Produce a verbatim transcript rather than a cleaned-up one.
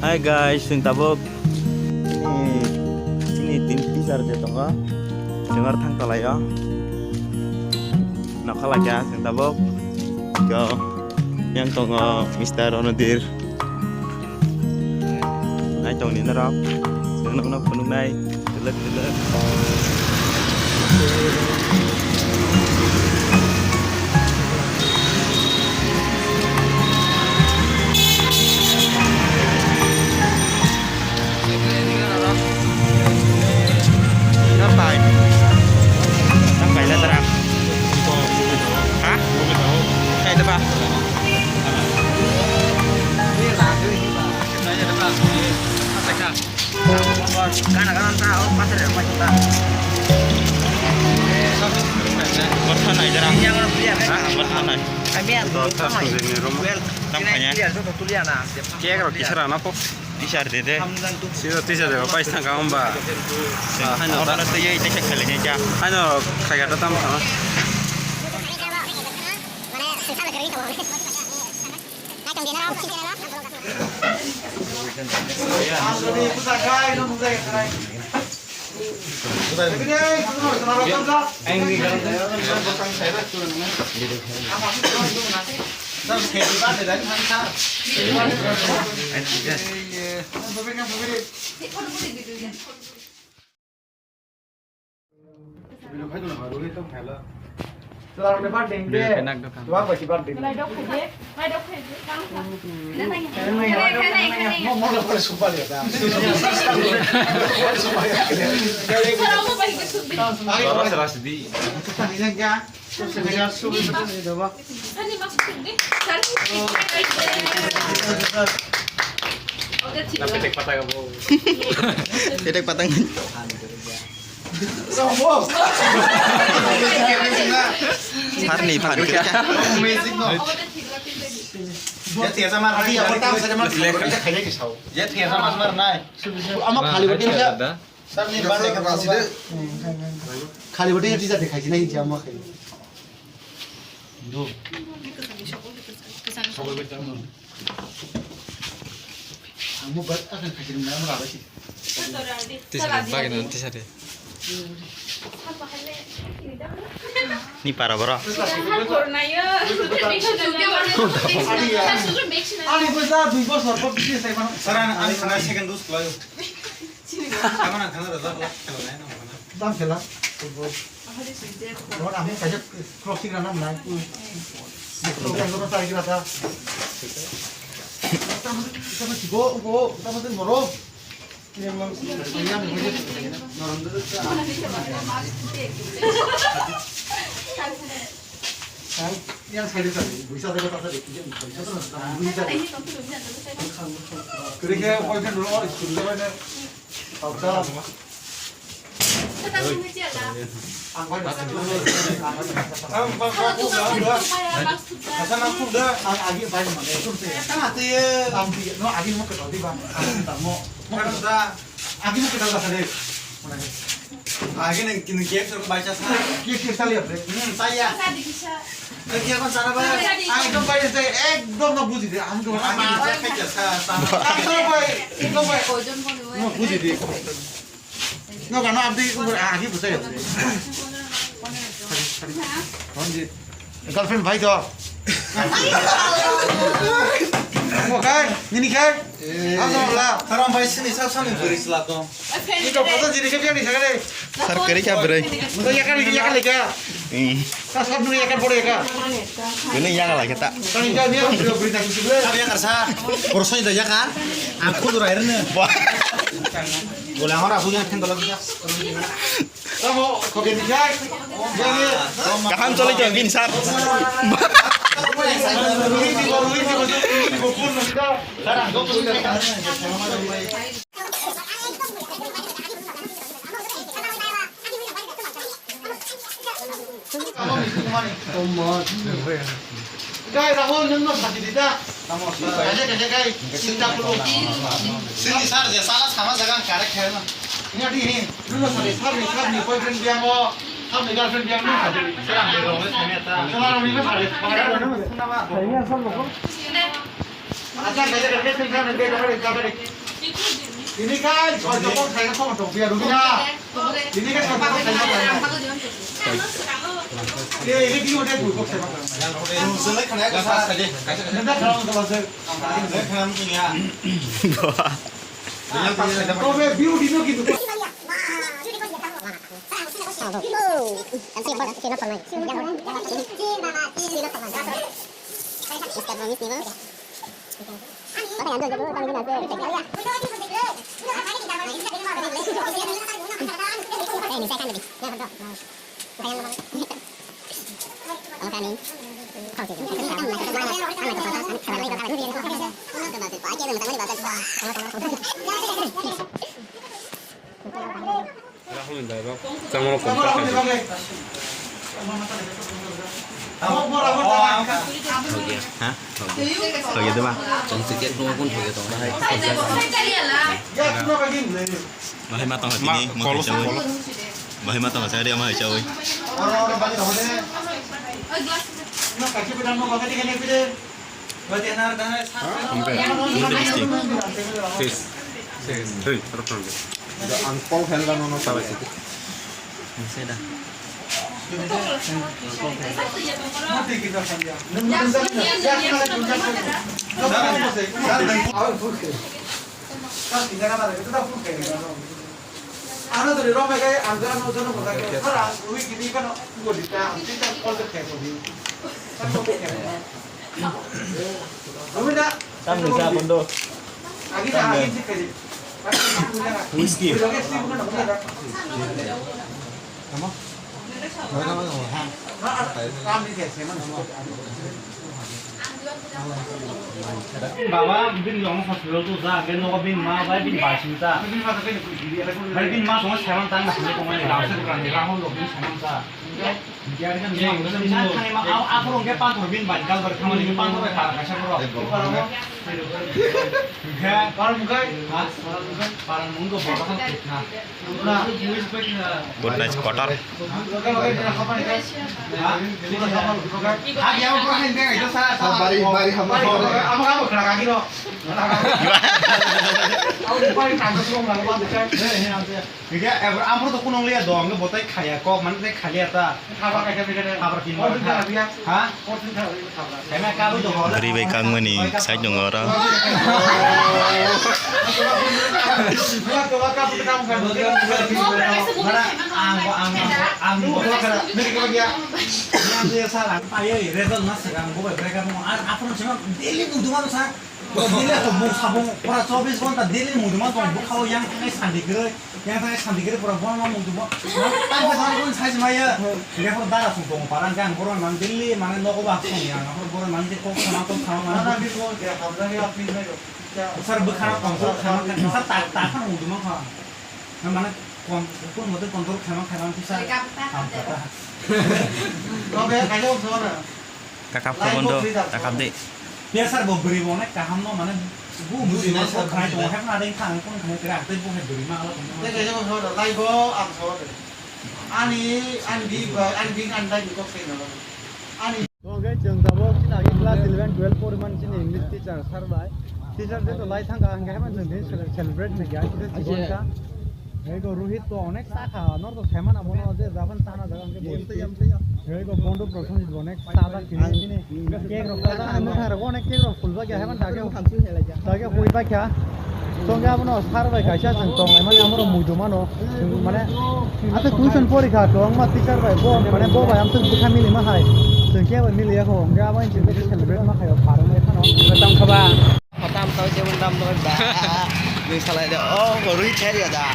Hi guys, chwng tabuk, eh, chini team teacher je tongo, chwng aro thang tonglaio. Nokha laikha chwng tabuk. Go. Yang tongo Mister Ronodir. Nai tongni norok. Chwng nokno phunuknai. Twlwk, twlwk. Sampai. Sampai lah, terang. Hah? Kayak itu, Pak. Bertanai, terang. Hah? Bertanai. Bertanai. Cake rok kisa rana po. Teacher de de. Sida teacher de, paisa thang ka hamba. Haino ta. Haino khaika ta tam thang. Petek patang. Harni phan khe. Ya, tiasa mar nai. Ya, tiasa mar nai. Ama khali bati ya. Sir ni bande ka rasi de. Khali bati ya, tisa de khai nai, jama khai. Do. Ang mo bat akan kajirim na mo rabai si. Tisari, bagino tisari. Ni para boro. Ani ko ja dui bosor ko bisi sai mano. Sir, ang, ang sana second dose kelayo. Ang mana khana da lak lak kelayo na mana. Dam khela football. Ron, ang kaisa crossing rana mwnai. Crossing rana try kira ta. Tamo, tamo sibo, ubo, tamo tamo moro. Yang, yang, yang, yang. Yang saya tadi, bisa saya kata tadi, bisa saya kata tadi. Kira-kira boyfriend dulu, oh, school dulu, oh, Agi nung, nung K F C rok bai cha sa. K F C sali apre. Hmm, saya. Lagi apa sana ba? Ekdom bai de, ekdom no buji de. Ang to agi ma sa khai cha sa, sa. Ekdom bai, ekdom bai. No buji de. No kano abdi umur agi buji apre. Honji. Girlfriend bhai to. Mo khai, nini khai. Ano la. Karam bai sini sa sani beri sila to. Ito kota jiri ke biang ni sagale. Sir, kari kya beri? Mo to yakan ni yakan le kya? Hmm. Sa sab nu yakan pore ka. Ini yang lagi tak? Kani kya biang beri beri tak sih beri. Kami yang kersa. Porosoi da yakan. Aku tuh akhirnya. Wah. Boleh orang aku yang kental lagi ya. Kaham choli chong gin sir. Gai Rahul, nwng no sadi di da. Kaisa kaisa gai, sinta kulo. Sini sir, je sala sama jaga ang kare khayo na. Ina di hin, nwng no sadi, sir ni, sir ni boyfriend biang o, sir ni girlfriend biang nwng sadi. Sir, ang rong le sami ata. Sala rong ni sadi. Acha, kaisa kaisa, sir ni gai, gai, gai, gai, gai. Tini kan soi jokok saya kok dok biar rubina. Tini kan soi jokok saya kok. Ye, ini di udah buku saya kok. Nanti kalau kalau saya. Wah. Tobe view dino kintu. Ha? Thokya de ba? Chwng ticket nungwi kun thokya tongo. Bahai ma tongkha tini, ma kolo kaichawi. Bahai ma tongkha chari, ama kaichawi. Mungkin bising. Sis. Sis. Hei, terus nanti. Ang call handle nono salah sih. Masih dah. Ano dori rong megai ang jora no jono mo jake sara ui kini kano gori ta ang tinta kol de khe gori. Rumi da. Tam ni sa bondo. Agi da agi si khe. Whisky. Tamo? Tamo, tamo, ha. Tam ni khe se man. Baba, bini yong hospital tu ja, ke nogo bini ma, bai bini bai sing ta. Bai bini ma songo seven tang na sini kong ni. Rahul lo bini seven ta. Dia kan ni ma, ni sa thani ma, au, aku rong ke pan thor bini bai, gal bar thang ni pan thor bai par kaisa bro. Ke? Parang mungkai? Ha? Parang mungkai? Parang mungkai, baba kan fitna. Good night, Qatar. Hingke, eh, amro to kunung liya dong, botai khaya kok, man tai khaliya ta. Habar kaisa bikene. Habar tin. Habar tin. Ha? Bwrwi bai kangmani side nung oro. Mana ang, ang, ang, ang, ang, sir, ang payai, result na sir, ang bubai break up mo, ar apun sima daily budu mano sir, daily to buk sabung, pura chobbish ghonta daily budu mano, buk khao yang tangai sandi kwrwi. Yang thangai santi kiri pura bono mung tubo. Tang khe tang kun sai maya. Dia pura dara sung tong parang kang boron mang Delhi mane nogo ba sung yang pura boron mang je kok sama kok sama mana. Mana di ko dia hamdani apni mai ro. Sar bwkhara control khama kha sar ta ta khan mung tubo kha. Mana kon kun mote control khama khama kisa. Ham kata. Robe kayo sona. Kakap ko bondo, kakap de. Biasa bo beri bo nek kaham no mane bu bu di mas ko khai to hep na ding khang kon khai kra te bu he beri ma ala kon. Te ke jabo so lai bo am so de. Ani an bi ba an bi an dai ko se na. Ani. Okay, chwng tabuk chini agi class eleven twelve poriman chini English teacher sir bai. Teacher day to lai thangkha, hingke haiman chwng din cele-, celebrate ni kya, kisa chikon kha. Ego Rohit to onek sakha, nor to semana bono je japan sana jaga hingke bosti. Ego Bondo Prosenjit bo onek sada kini kini. Cake rok kada, ano thara onek cake rok fulba kya, haiman dage, dage hui ba kya. Chwng abono sir bai kaisa chwng tong lai mani amoro muitu mano. Chwng mane, asa tuition pori kha to, wngma teacher bai bo, mane bo bai amtwng bwkha mili ma hai. Chwng kebo mili ya kho, hingke abo chwng khe celebrate ma khaio, pharwng ya phano. Tam khaba. Tam khaba, je undam noi ba. Ni salai de, oh, rui chari da.